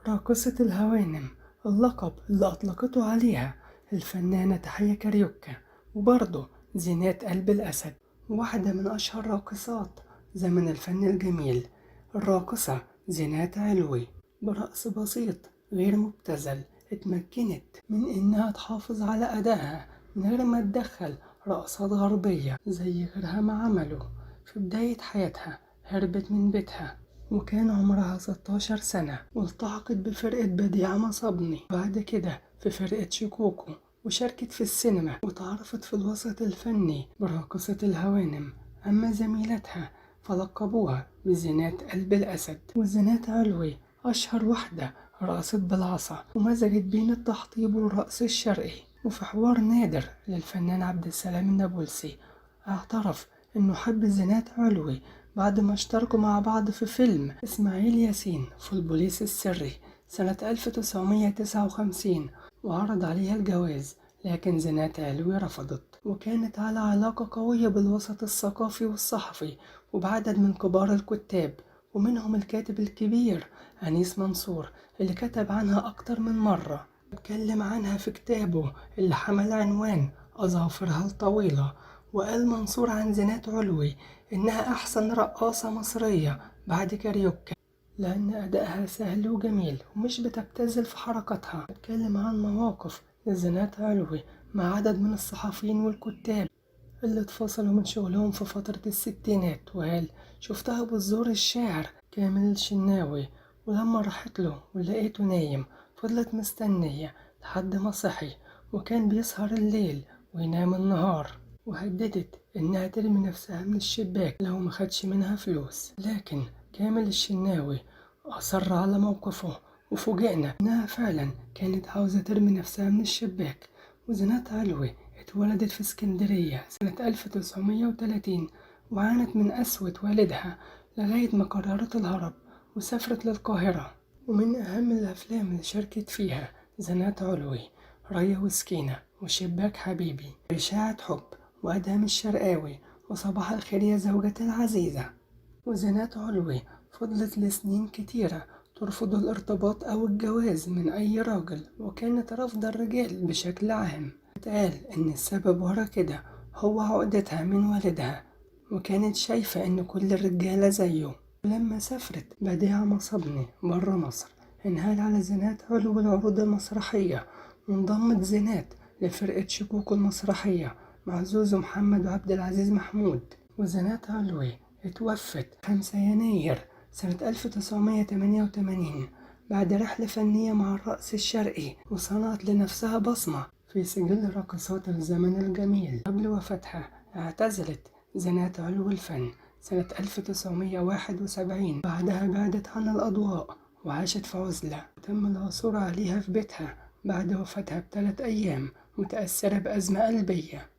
راقصة الهوانم، اللقب اللي أطلقته عليها الفنانة تحية كاريوكا. وبرضه زينات قلب الأسد، واحدة من أشهر راقصات زمن الفن الجميل، الراقصة زينات علوي. برقص بسيط غير مبتذل اتمكنت من إنها تحافظ على أدائها من غير ما تدخل رقصات غربية زي غيرها ما عملوا. في بداية حياتها هربت من بيتها وكان عمرها 16 سنة، والتحقت بفرقة بديعة مصابني، بعد كده في فرقة شكوكو، وشاركت في السينما، وتعرفت في الوسط الفني براقصة الهوانم. أما زميلتها فلقبوها بزينات قلب الأسد. وزينات علوي أشهر واحدة رقصت بالعصا ومزجت بين التحطيب والرقص الشرقي. وفي حوار نادر للفنان عبد السلام النابلسي اعترف إنه حب زينات علوي بعد ما اشتركوا مع بعض في فيلم إسماعيل ياسين في البوليس السري سنة 1959، وعرض عليها الجواز، لكن زينات علوي رفضت. وكانت على علاقة قوية بالوسط الثقافي والصحفي وبعدد من كبار الكتاب، ومنهم الكاتب الكبير أنيس منصور اللي كتب عنها أكتر من مرة. اتكلم عنها في كتابه اللي حمل عنوان أظافرها الطويلة. وقال منصور عن زينات علوي إنها أحسن رقاصة مصرية بعد كاريوكا، لأن أدائها سهل وجميل ومش بتبتذل في حركاتها. اتكلم عن مواقف لزينات علوي مع عدد من الصحفيين والكتاب اللي اتفصلوا من شغلهم في فترة الستينات، وقال شفتها بتزور الشاعر كامل الشناوي، ولما راحت له ولقيته نايم فضلت مستنية لحد ما صحي، وكان بيسهر الليل وينام النهار، وهددت إنها ترمي نفسها من الشباك لو ما خدش منها فلوس. لكن كامل الشناوي أصر على موقفه، وفوجئنا إنها فعلا كانت عاوزة ترمي نفسها من الشباك. وزينات علوي اتولدت في اسكندرية سنة 1930، وعانت من قسوة والدها لغاية ما قررت الهرب وسافرت للقاهرة. ومن أهم الأفلام اللي شاركت فيها زينات علوي ريا وسكينة، وشباك حبيبي، إشاعة حب، وأدهم الشرقاوي، وصباح الخير يا زوجتي العزيزة. وزينات علوي فضلت لسنين كتيرة ترفض الارتباط أو الجواز من أي راجل، وكانت رافضة الرجال بشكل عام. اتقال إن السبب ورا كده هو عقدتها من والدها، وكانت شايفة إن كل الرجالة زيه. ولما سافرت بديعة مصابني برا مصر انهال على زينات علوي العروض المسرحية، وانضمت زينات لفرقة شكوكو المسرحية مع زوزو محمد وعبد العزيز محمود. وزينات علوي اتوفت 5 يناير سنة 1988 بعد رحلة فنية مع الرقص الشرقي، وصنعت لنفسها بصمة في سجل راقصات الزمن الجميل. قبل وفاتها اعتزلت زينات علوي الفن سنة 1971، بعدها بعدت عن الأضواء وعاشت في عزلة. تم العثور عليها في بيتها بعد وفاتها ب3 أيام متأثرة بأزمة قلبية.